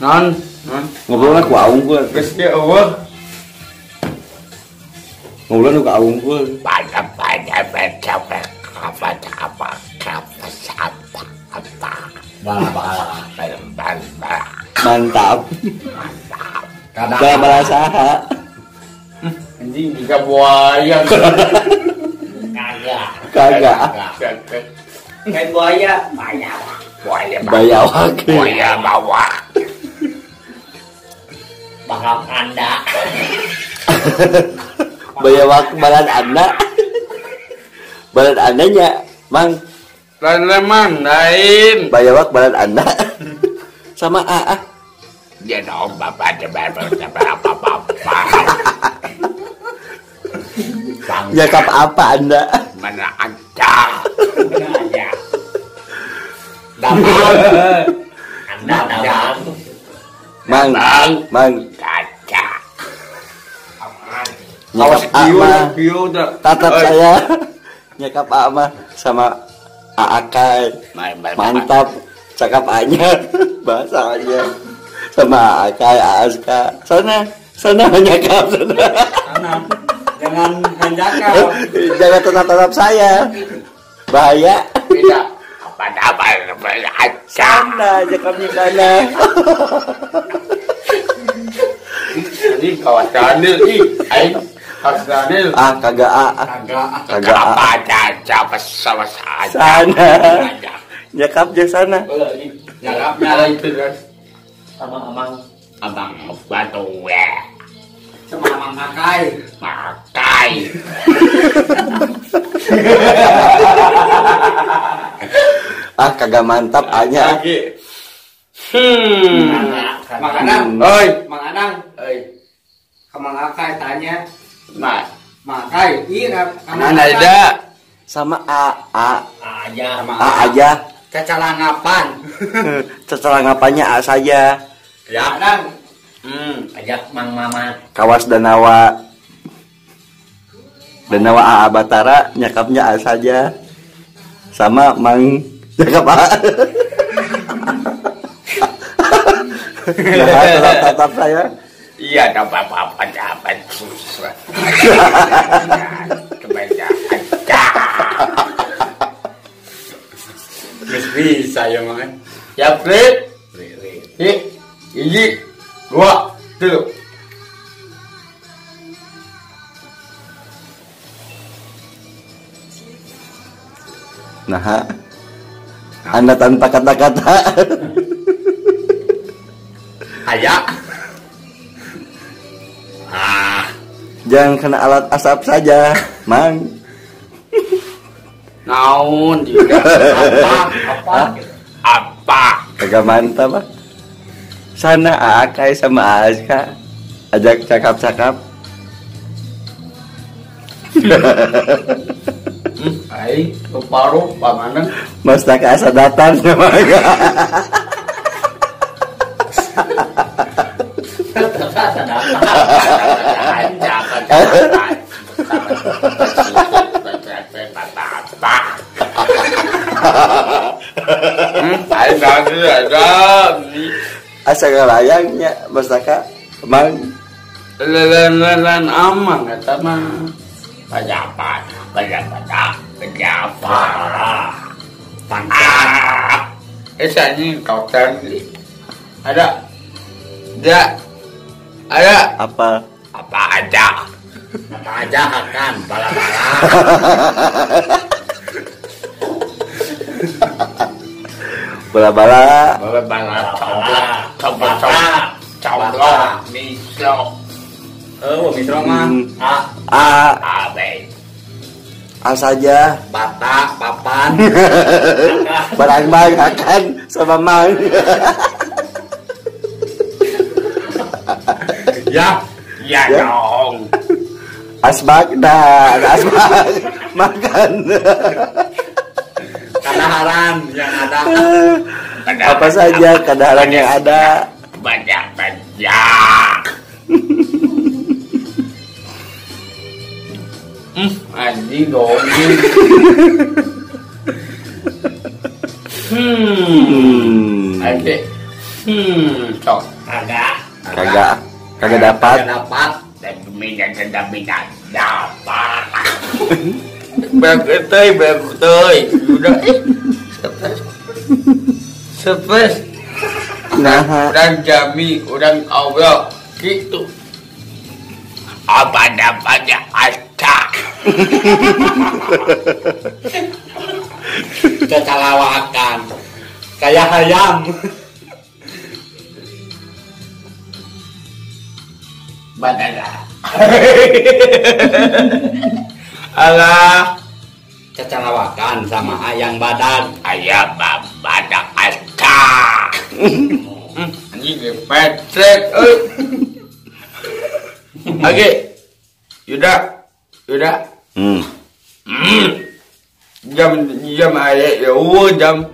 Non, Ngobrolna ku aung gua. Geus ge eueuh. Ngobrolna ku aung gua. Pada pada baca apa apa apa apa apa. Bala-bala. Bala. Mantap. Mantap. Bala-bala saha. Anjing jika buaya. Kagak. Kagak. Kayak buaya. Buaya. Buaya. Bayawak. Buaya bawa. Bakal anda. Bayawak balan anda. Balan andanya, Mang. Lain lemang, lain. Bayawak balan anda. Sama AA. Ya dong, bapak apa apa apa. Nyakap apa anda? Mana ada? Mana ada? Damang. Anda damang. Mang, mang. Kaca. Nyakap A mah. Tatap saya. Nyakap A mah sama Aakai. Mantap. Cakap A-nya, bahasanya sama Aakai, Aaska. Sana, sana nyakap sana. Sana. Jangan menjakap. Jangan tetap-tetap saya. Bahaya. Tidak. Apa-apa. Sana, nyakapnya sana. Ini kawan Daniel, ih, aing harus Daniel. Ah, kagak A. Kagak. Kagak A. Apa aja, sama saja. Sana. Nyakapnya sana. Nyakapnya itu guys. Sama amang. Abang batu ya. Sama amang makai. Makai. Ah, kagak mantap A-nya. Mang Anang. Oi, Mang Anang. Oi. Ke Mang Akai tanya. Nah, Makai, iya mana ada? Sama A, A. A aja sama A aja. Cacalangapan. Cacalangapannya A saja. Ya, Anang. Ajak Mang Mama. Kawas Danawa. Danawa A Batara nyakapnya A saja. Sama Mang nyakap A. Nah, tetap saya. Iya, dapat apa dapat susah. Bisa ya, Mang. Ya, Frit. Ini 2, 3. Nah, Anda tanpa kata-kata. Ayak. Ah, jangan kena alat asap saja, Mang. Naon juga. Apa? Apa? Kagak mantap, ah. Sana Aakai sama Aaska ajak cakap-cakap. Aing lupa-lupa mana? Mas tak asa datang sama. Asa ngalayangnya Mas Taka Mang lelan amang eta mah apa apa pangkat ini kau ada ada apa apa aja apa aja akan bala-bala. Bala-bala bala-bala coba coba misro. Oh, misro mah A A A B A saja. Bata papan. Barang mang akan sama mang. Ya, ya, ya dong. Asbak dah, asbak makan. Kadaharan yang ada. Apa saja kadaharan yang ada. Banyak banyak. Anjing dong. Oke. Sok. Kagak. Kagak. Kagak dapat. Kagak dapat. Dan minat dapat. Berak teuy. Udah stres. Nah, urang jami, urang Allah gitu. Apa dapatnya asta. Cecalawakan. Kayak hayam. Badala. Alah. Cecalawakan sama ayang badan. Ayam badak asta. Anjing petrek euy. Oke. Yuda. Jam jam aya ya jam